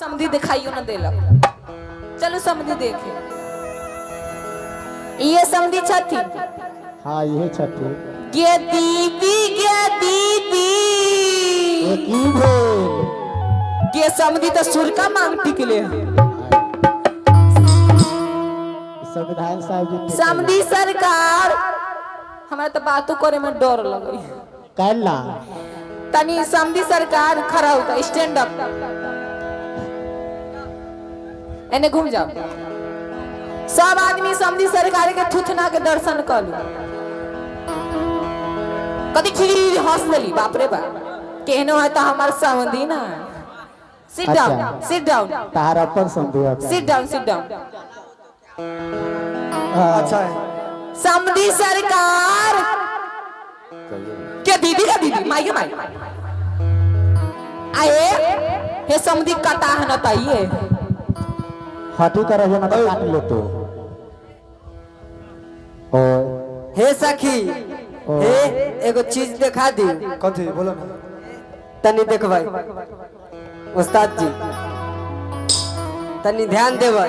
समधी दिखाइयो न देलक। चलू समधी देखे। ये समधी छथिन। हाँ इहे छथिन। गे दीदी, गे दीदी। ए की भेल? गे समधी तो सुरका मांग टिकले। संविधान साहब जी। समधी सरकार, हमरा तो बातो करे में डर लगे। कैला? तनी समधी सरकार खड़ा होता, स्टैंड अप, एने घूम जाओ सब आदमी। समधी सरकार के थुथना के दर्शन कर लू। कथी खिली हंस देली, बाप रे बाप, केहनो है तो हमार समधी ना। Sit down, sit down. तार अपन समधी है। Sit down, sit down. अच्छा है। समधी सरकार के दीदी का दीदी माई के माई आए हे समधी कटा है न ताइए। हटी कर ना तो काट ले तो ओ। हे सखी, हे एगो चीज देखा दी। कथी बोलो ना। तनी देखबै उस्ताद जी, तनी ध्यान देबै।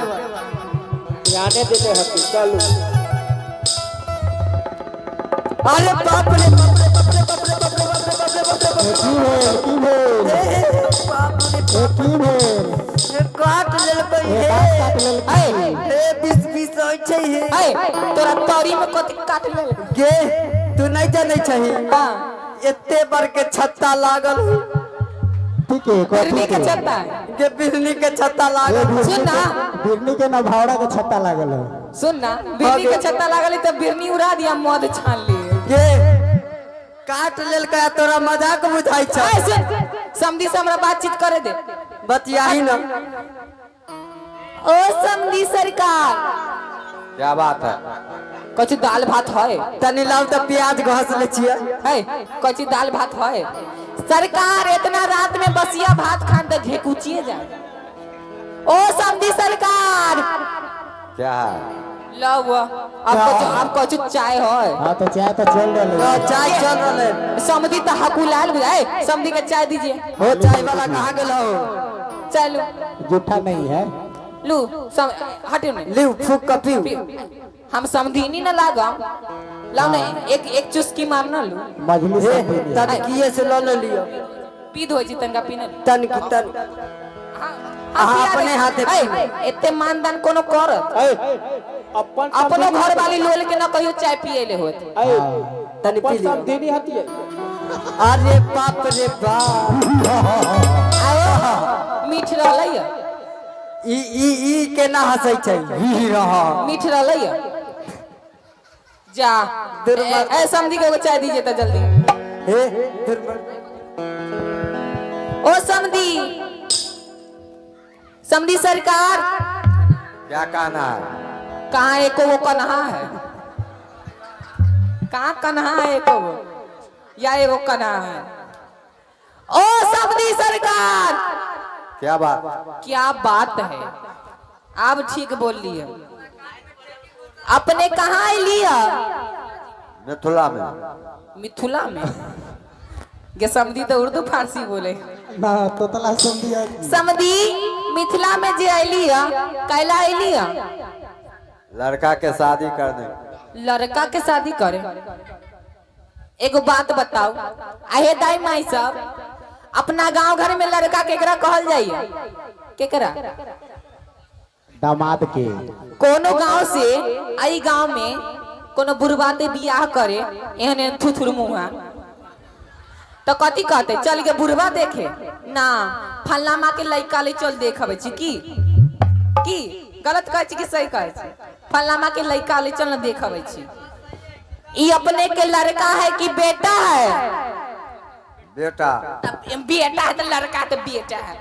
ध्याने देते हती, चलू। अरे बाप रे बाप रे बाप रे बाप रे बाप रे बाप रे बाप रे बाप रे। ए की भेल? की भेल? बाप रे। ए की भेल? हे काट लेलकै। ए हे दाँत काट लेलकै। हे बीस बीस होइ छै हे। ऐ तोरा तौरी में कथी काट लेल? गे तू नहीं जानै छही। हाँ। एते बड़ के छत्ता लागल। ठीक है। बिरनी कथी के के? छत्ता। गे बिजली के छत्ता ए लागल। बिरनी सुन ना। के, बिरनी के ना भावड़ा के छत्ता लागल है। सुन ना, बिरनी के छत्ता लागल है तो बिरनी उड़ा दिया, मध छान लिए। गे काट लेलकै आ तोरा मजाक बुझाइ छै। ऐ सुन, समधी से हमरा बातचीत करे दे। बतियाही न। ओ समधी सरकार। क्या बात है? कथी दाल भात है? तनी लाउ तऽ प्याज घस ले छियै। है कथी दाल भात है सरकार? इतना रात में बसिया भात खान तो ढेकुचिए जाए। ओ समधी सरकार। क्या है? लो वो अब कछु, अब कछु चाय है? हाँ तो चाय तो चल रहा है। तो चाय चल रहलै। समधी तो हकुलाल बुझाए, समधी के चाय दीजिए। हो चाय वाला कहाँ गेल हो? चलो। जूठा नहीं है। लू सम, हटियो नहीं। लिउ फूक के पीउ। हम समधीनी न लागम, लाओ ना एक एक चुस्की मारना लू। मजलिस हे समझी नहीं है। तनकिए से लऽ ले लियौ। पी दो जी, तनका पीने। तनकी तन अहाँ अपने हाथे पीबू। एते मानदान कोनो करत? अपन अपनो घर वाली लोल के न कहियो चाय पिए ले होत। तनी पी अपन लियौ। समधिनी हतिए। अरे बाप रे बाप। आओ मीठ रहलै है। ई ई ई केना हंसै छै ही रह। मीठ रहलै है जा। दुर्मर। ए समधी के एगो चाय दीजिए तो जल्दी। हे दुर्मर। ओ समधी, समधी सरकार। क्या कहना है? कहाँ एको वो कन्हा है? कहाँ कन्हा है एको वो या एगो कन्हा है? ओ समधी सरकार। क्या बात? क्या बात है, आप ठीक बोल लिए। अपने कहाँ लिया? मिथिला में। मिथुला में गे समधी तो उर्दू फारसी बोले। ना तोतला समझी है। समधी, मिथिला में जे अली है, कैला अली है? लड़का के शादी करने। लड़का के शादी करे। एगो बात बताओ आहे दाई माई सब, अपना गांव घर में लड़का केकरा कहल जाइए, केकरा? दामाद के। कोनो गांव से आई गांव में कोनो बुढ़बाते बियाह करे एहन एहन थुथुर मुहा तो कथी कहते? चल के बुढ़बा देखे ना, फल्ला माँ के लड़का ले चल देखबै छी। की की गलत कहै छी कि सही कहै छी? फल्ला माँ के लड़का ले चल ना देखबै छी। ई अपने के लड़का है कि बेटा है? बेटा। तब बेटा है तो लड़का तो बेटा है,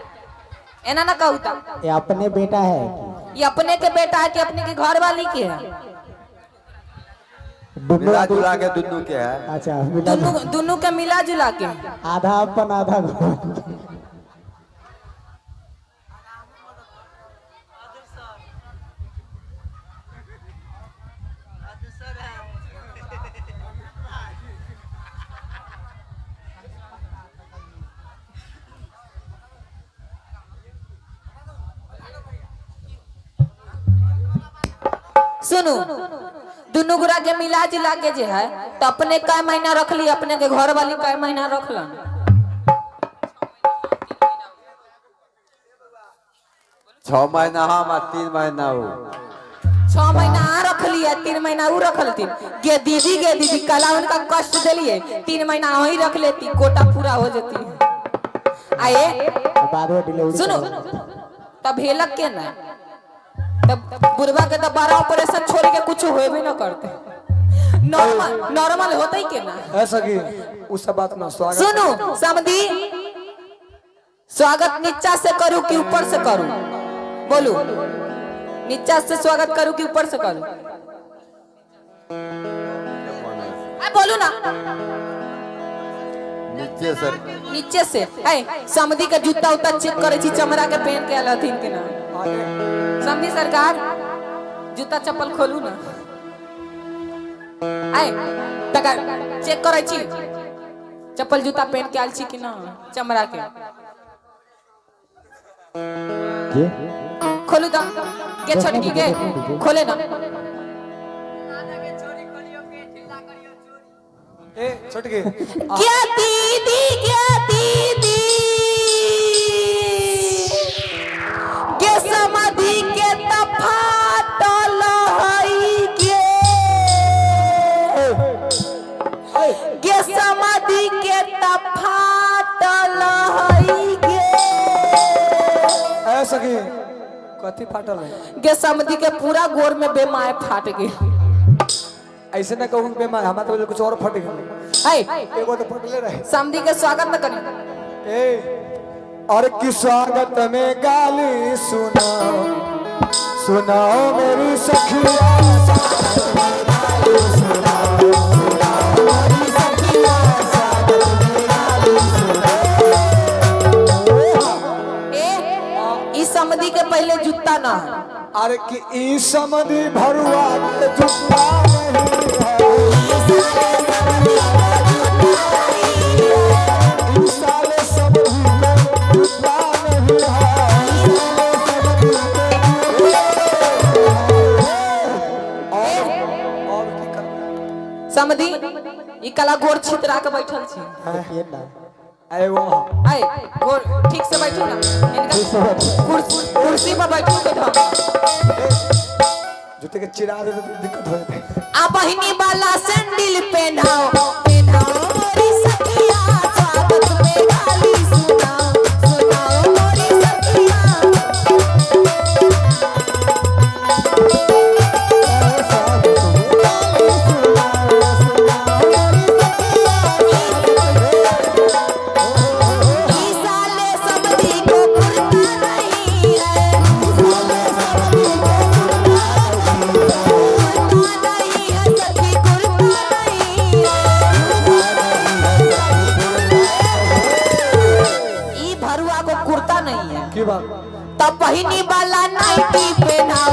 एना ना कहू तब। ये अपने बेटा है कि? ये अपने के बेटा है कि अपने के घर वाली के है? दुनू। मिला जुला के दुनू के है। अच्छा मिला। दुनू, दुनू के मिला जुला के। आधा अपन आधा घर। सुनू दुनू गोरा के मिला जुला के जे है तो अपने कै महीना रखली, अपने के घर वाली कै महीना रखलन? 6 महीना हम आ 3 महीना वो। 6 महीना आ रखली है, 3 महीना ऊ रखलथिन। गे दीदी कला उनका कष्ट दिलिए, 3 महीना वही रख लेती, कोटा पूरा हो जती। आए बाद में डिलीवरी। सुनो तब हेलक के ना, तब बुढ़वा के तो 12 ऑपरेशन छोड़ के कुछ होबे ना करते, नॉर्मल नॉर्मल होते ही के ना। ऐसा की उस सब बात ना। स्वागत। सुनो समधी, स्वागत नीचा से करूं कि ऊपर से करूं? बोलू, नीचा से स्वागत करूं कि ऊपर से करूं? आ बोलू ना। नीचे से। नीचे से। ऐ समधी के जूता उता चेक करे छी, चमड़ा के पहन के आयल हथिन के ना। समधी सरकार जूता चप्पल खोलू ना। ऐ तका चेक करे छी चप्पल जूता पहन के आयल छी कि ना चमड़ा के। के खोलू तो के छोटकी के खोले ना। ए छोटकी। क्या दीदी, क्या दीदी के समाधि के तफाटल हई गे, के समाधि के तफाटल हई गे। ऐसा की कथी फाटल है? गे समाधि के पूरा गोर में बेमाय फाट गई। ऐसे ना कहूँ बेमार, हमारे तो कुछ और फट गया। है एगो तो फटले रहे। समधी के स्वागत न करी। ए और की स्वागत में गाली सुनाओ सुनाओ मेरी सखिया, ए इस समधी के पहले जूता ना है। अरे कि ई समधी भरुआ के जूता नहीं है, ई साले समधी के जूता नहीं है। और की करना समधी ई कला गोर छितरा के बैठल छी। के ना अरे वो आए गोर ठीक से बैठू ना, इनका कुर्सी पर बैठू के धम जूते के चिरा दे तो दिक्कत हो जाते। आ बहिनी वाला सैंडल पहनाओ पहनाओ मोरी सखिया, स्वागत में गाली सुनाओ सुनाओ मोरी सखिया। ई साले समधी को कुर्ता नहीं है, कुर्ता नहीं है सखी, कुर्ता नहीं है। ई भरुआ को कुर्ता नहीं है की बात? तब बहिनी वाला नाइटी पहनाओ